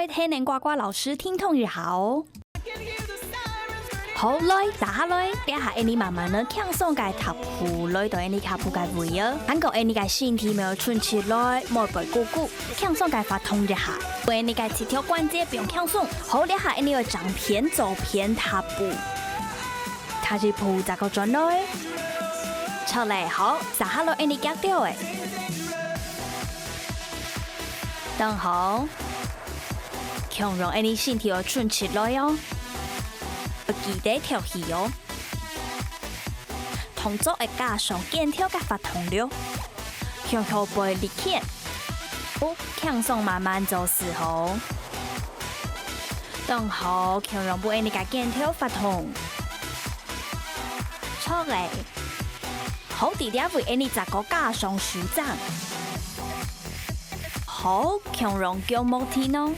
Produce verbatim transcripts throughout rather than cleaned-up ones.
係恁乖乖老師聽筒一下哦。好，來，打下來，這下𠊎俚慢慢仔輕鬆个踏步，來到𠊎俚腳步个位啊，還過𠊎俚个身體毋好伸直來，莫背痀痀，輕鬆个活動一下，分𠊎俚个膝頭關節放輕鬆。好，這下𠊎俚愛正片、左片踏步。 下一步再過轉來。著咧，好，續下來𠊎俚腳兜仔。當好，共樣𠊎俚身體愛伸直來哦，愛記得敨氣哦。動作愛加上肩頭个活動了，向後背力牽，哦，輕鬆慢慢做事好。 當好，共樣分𠊎俚个肩頭活動。著咧。好，在這位𠊎俚再過加上手踭。好，共樣腳莫停哦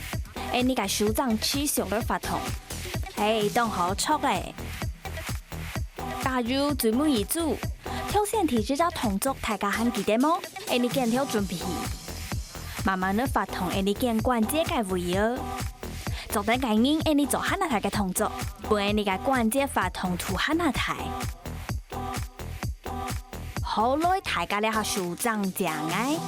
，𠊎俚个手踭持續來活動。係，當好，著咧。加油，最尾一組。頭先第一隻動作大家還記得無？𠊎俚肩頭準備。 慢慢仔活動𠊎俚肩關節个位啊。做得个人𠊎俚做還較大个動作，分𠊎俚个關節活動度還較大。好，來，大家這下手踭正个。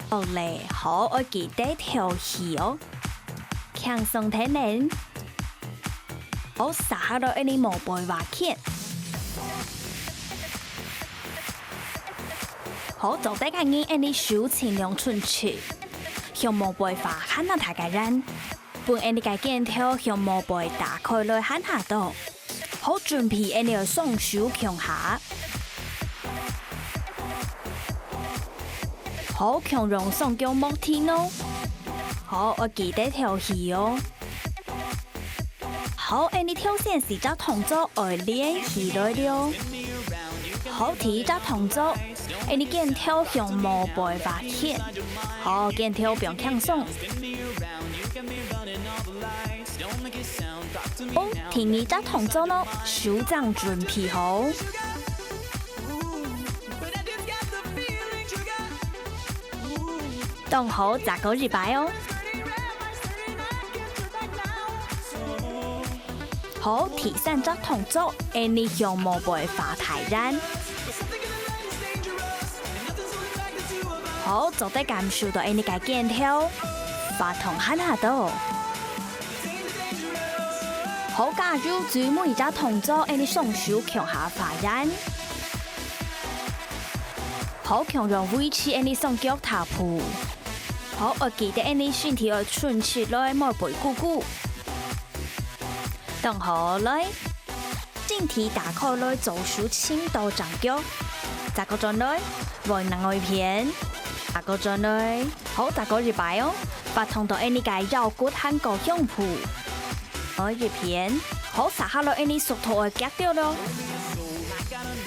好咧，好，愛記得敨氣哦。 輕鬆跈等。好，續下來𠊎俚無背划拳。好，做得个人𠊎俚手盡量伸直，向無背划還較大个圓，分𠊎俚个肩頭向無背打開來還較多。 好，準備𠊎俚雙手共下。好，共樣雙腳莫停哦。好，愛記得敨氣哦。好，𠊎俚頭先四隻動作愛連起來了。好，第一隻動作，𠊎俚肩頭向無背划拳。好，肩頭放輕鬆。 好，第二隻動作呢，手踭準備好。當好，再過一擺哦。好，第三隻動作，𠊎俚向無背划大圓。 好，做得感受著𠊎俚个肩頭，活動還較多。好，加油，最尾一隻動作，𠊎俚雙手共下划圓。好，共樣維持𠊎俚雙腳踏步。好，愛記得𠊎俚身體愛伸直來，莫背痀痀。當好，來。 身體打開來，左手伸到正腳，再過轉來，換另外一片，再過轉來，好，再過一擺哦，活動著𠊎俚个腰骨還過胸脯。好，一片，好，續下來𠊎俚速度愛遽兜囉。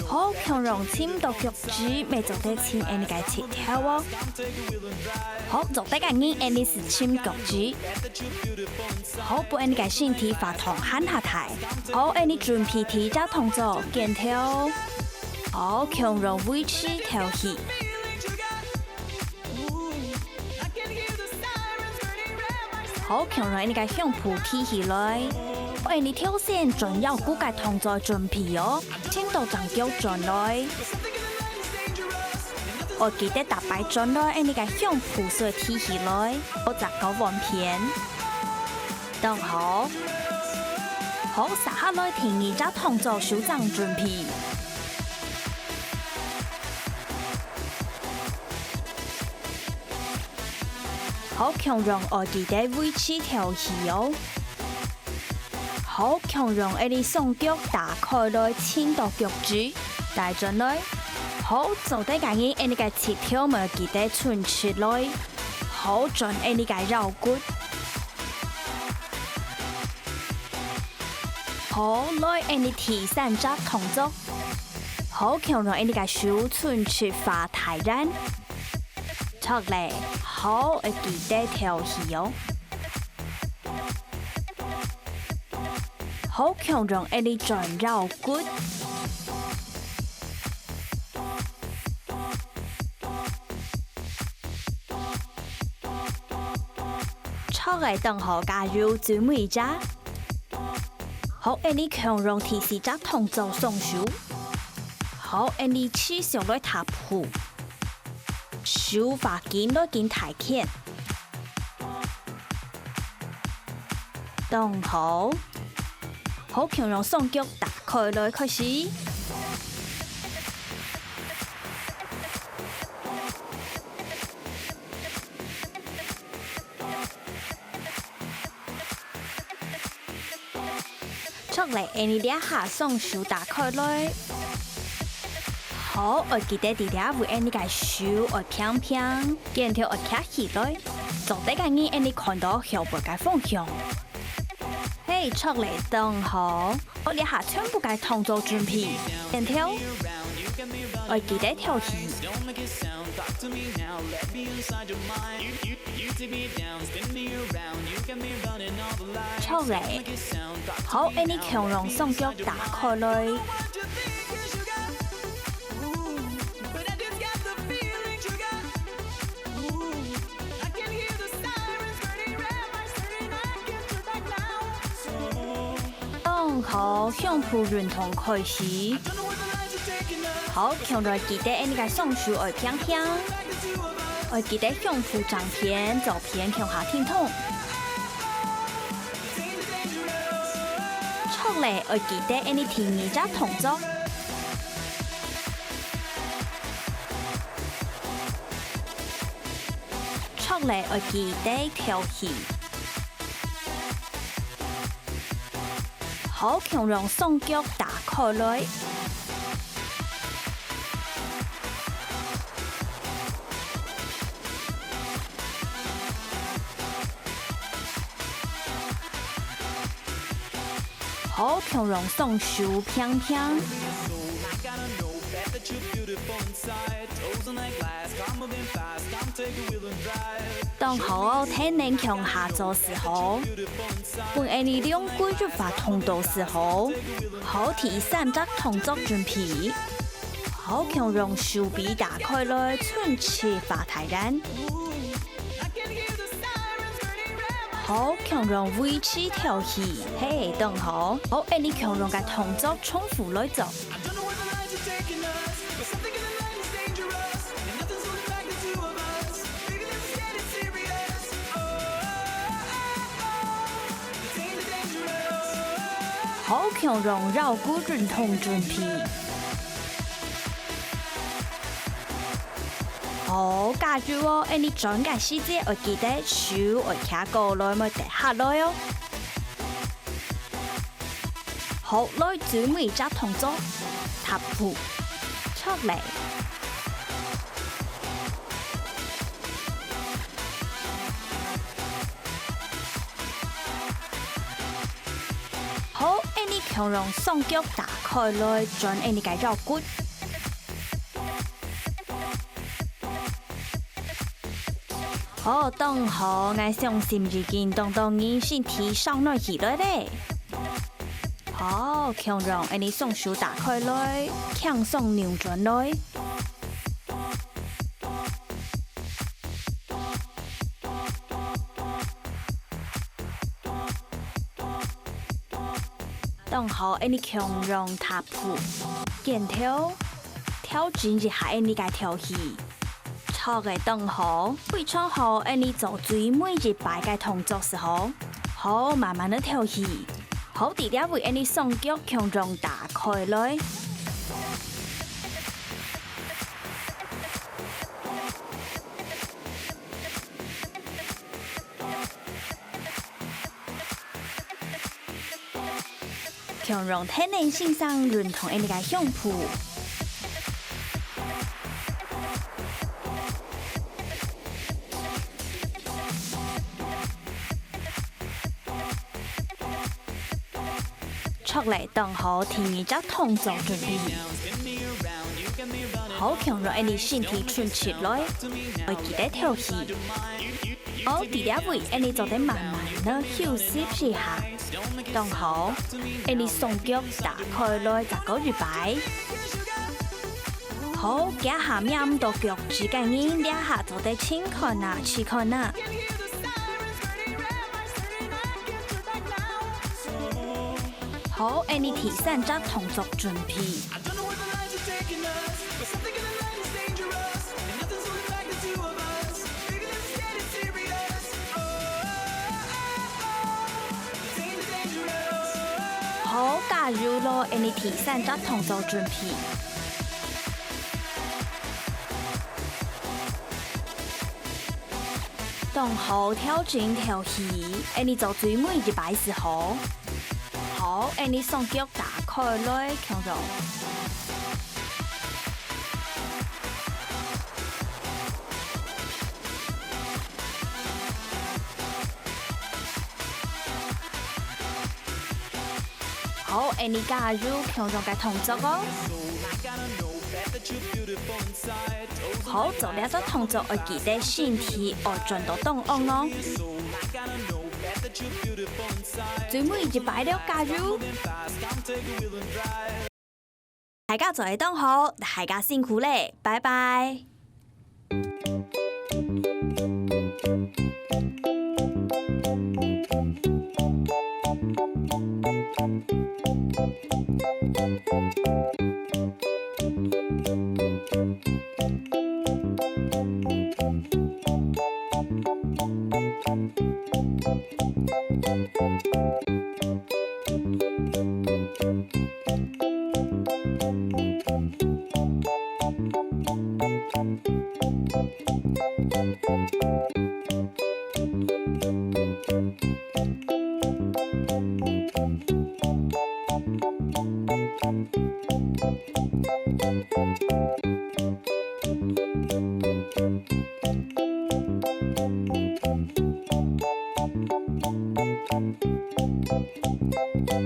好，共樣伸到腳趾，乜做得伸𠊎俚个膝頭哦。好，做得个人𠊎俚係伸腳趾。 好，分𠊎俚个身體活動還較大。好，𠊎俚準備第一隻動作，肩頭。好，共樣維持敨氣。好，共樣𠊎俚个胸脯提起來。𠊎俚頭先轉腰骨个動作準備哦，伸到正腳轉來。愛記得逐擺轉來，𠊎俚个胸脯愛提起來。好，再過換片。 當好。好，續下來第二隻動作，手踭準備。好，共樣愛記得維持敨氣哦。好，共樣𠊎俚雙腳打開來，伸到腳趾，帶轉來。好，做得个人，𠊎俚个膝頭愛記得伸直來。 好，轉𠊎俚个腰骨。好，來，𠊎俚第三隻動作。好，共樣𠊎俚个手伸直畫大圓。著咧，好，愛記得敨氣哦。好，共樣𠊎俚轉腰骨。著个當好加油最尾一隻。好，𠊎俚共樣第四隻動作雙手。好，𠊎俚試想來踏步，手畫緊來緊大圈。當好。好，共樣雙腳打開來開始。 著了，𠊎俚這下雙手打開來。好，愛記得在這位𠊎俚个手愛平平，肩頭愛擎起來，做得个人𠊎俚看到後背个方向。嘿，著了，當好。好，這下全部个動作準備，肩頭，愛記得敨氣。 著了。好，𠊎俚共樣雙腳打開來。當好，胸脯運動開始。好，共樣記得𠊎俚个雙手愛平平，愛記得胸脯正片、左片共下挺動。著了，愛記得𠊎俚第二隻動作。著了，愛記得敨氣。 好，共樣雙腳打開來。好，共樣雙手平平。 當好哦，跈等共下做就好。分𠊎俚兩腳一滑動作就好。好，第三隻動作準備。好，共樣手臂打開來，伸直畫大圓。好，共樣維持敨氣，嘿，當好。好，𠊎俚共樣个動作重複來做。 好，共樣腰骨運動準備。好，加油哦！𠊎俚轉个時節愛記得手愛擎高來，毋好跌下來哦。 好，來最尾一隻動作，踏步，出力。好，𠊎俚共樣雙腳打開來，轉𠊎俚个腰骨。 好，當好，𠊎相信已經當多人身體燒暖起來咧。好，共樣，𠊎俚雙手打開來，輕鬆扭轉來。 當好，𠊎俚共樣踏步，肩頭，調整一下𠊎俚个敨氣。著个，當好，非常好，𠊎俚做最尾一擺个動作就好。好，慢慢仔敨氣。好，在這位𠊎俚雙腳共樣打開來。 共樣跈等先生運動𠊎俚个胸脯。 著了，當好，第二隻動作準備。好，共樣𠊎俚身體伸直來，愛記得敨氣。好，在這位，𠊎俚做得慢慢仔休息一下。當好，𠊎俚雙腳打開來，再過一擺。好，這下摸毋著腳趾个人，這下做得伸開來，伸開來。好，恁呢第三隻動作準備。 好，加油囉！恁呢第三隻動作準備。當好，調整調氣，恁呢做最尾一擺就好。好，恁呢雙腳打開來，共樣。 好，恁呢加油，共樣个動作哦。好，做這隻動作愛記得身體愛轉到中央哦。最尾一擺了，加油！ 大家做得當好，大家辛苦咧，拜拜。